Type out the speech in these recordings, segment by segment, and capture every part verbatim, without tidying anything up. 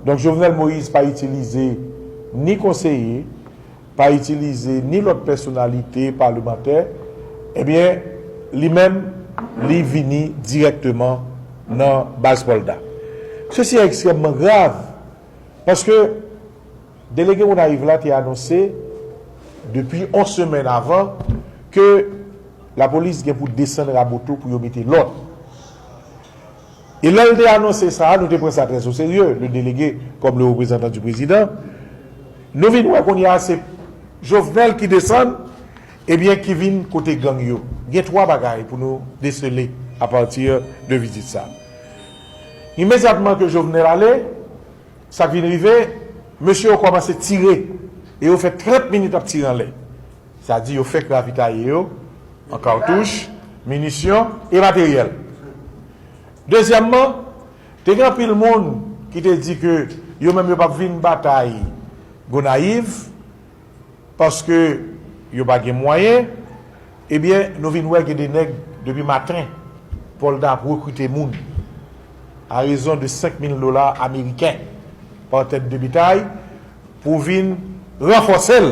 Donk, Jovenel Moïse pa itilize ni konseye, pa itilize ni lòt pèsonalite palemantè, ebyen, li menm, li vini dirèkteman nan baz Pòlda. Sesi est extrêmement grave, paske delege Gonayiv la te anonse depi yon semèn avan ke lapolis gen pou desann Raboto pou yo mete lòd. E lè l te anonse sa, nou te pran sa trè o serye, le délégué comme le représentant du président. Nou vin wè kounye a se Jovenel ki desann, ebyen ki vin kote gang yo. Gen twa bagay pou nou desele a pati de vizit sa. Imedyatman ke Jovenel ale, sa k vin rive, mesye yo kòmanse tire. E yo fè trant minit ap tire anlè. Sa di yo fèk ravitaye yo an katouch, minisyon e materyèl. Dezyèmman, te gen anpil moun ki te di ke yo menm yo p ap vin batay Gonayiv paske yo pa gen mwayen. Ebyen, nou vin wè gen de nèg depi maten, Pòlda ap rekrite moun a rezon de senk mil dola ameriken pa tèt de bitay pou vin ranfòse l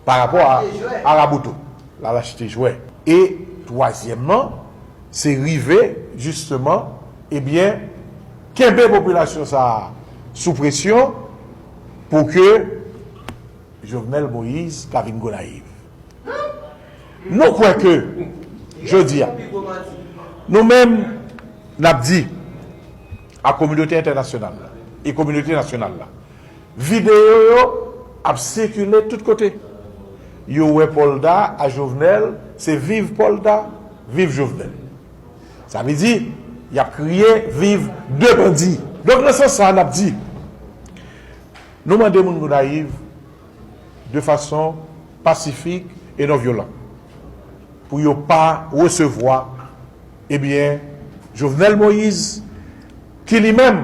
pa rapò a, a Raboto. L al achte jwè. E twazyèmman, se rive, jisteman, ebyen, kenbe popilasyon sa a sou presyon pou ke Jovenel Moïse ka vin Gonayiv. Nou kwè ke, jodi a, nou menm, n ap di a kominote entènasyonal la e kominote nasyonal la, videyo yo ap sikile tout kote. Yo wè Pòlda a Jovenel, se viv Pòlda, viv Jovenel. Sa vle di, y ap kriye viv de bandi. Donk, nan sans sa a, n ap di, nou mande moun Gonayiv de fason pasifik e non vyolan pou yo pa resevwa, ebyen, Jovenel Moïse, ki li menm,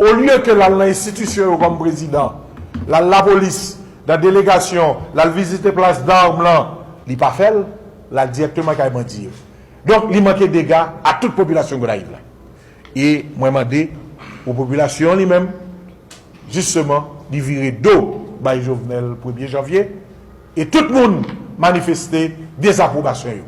olye ke l al nan enstitisyon yo kòm prezidan, l al lapolis, nan delegasyon, l al vizite plas dam lan, li pa fè l, l al dirèkteman kay bandi yo. Donk, li manke dega a tout popilasyon Gonayiv la. E mwen mande pou popilasyon an li menm, jisteman, li vire do bay Jovenel premye janvye, e tout moun manifeste dezapwobasyon yo.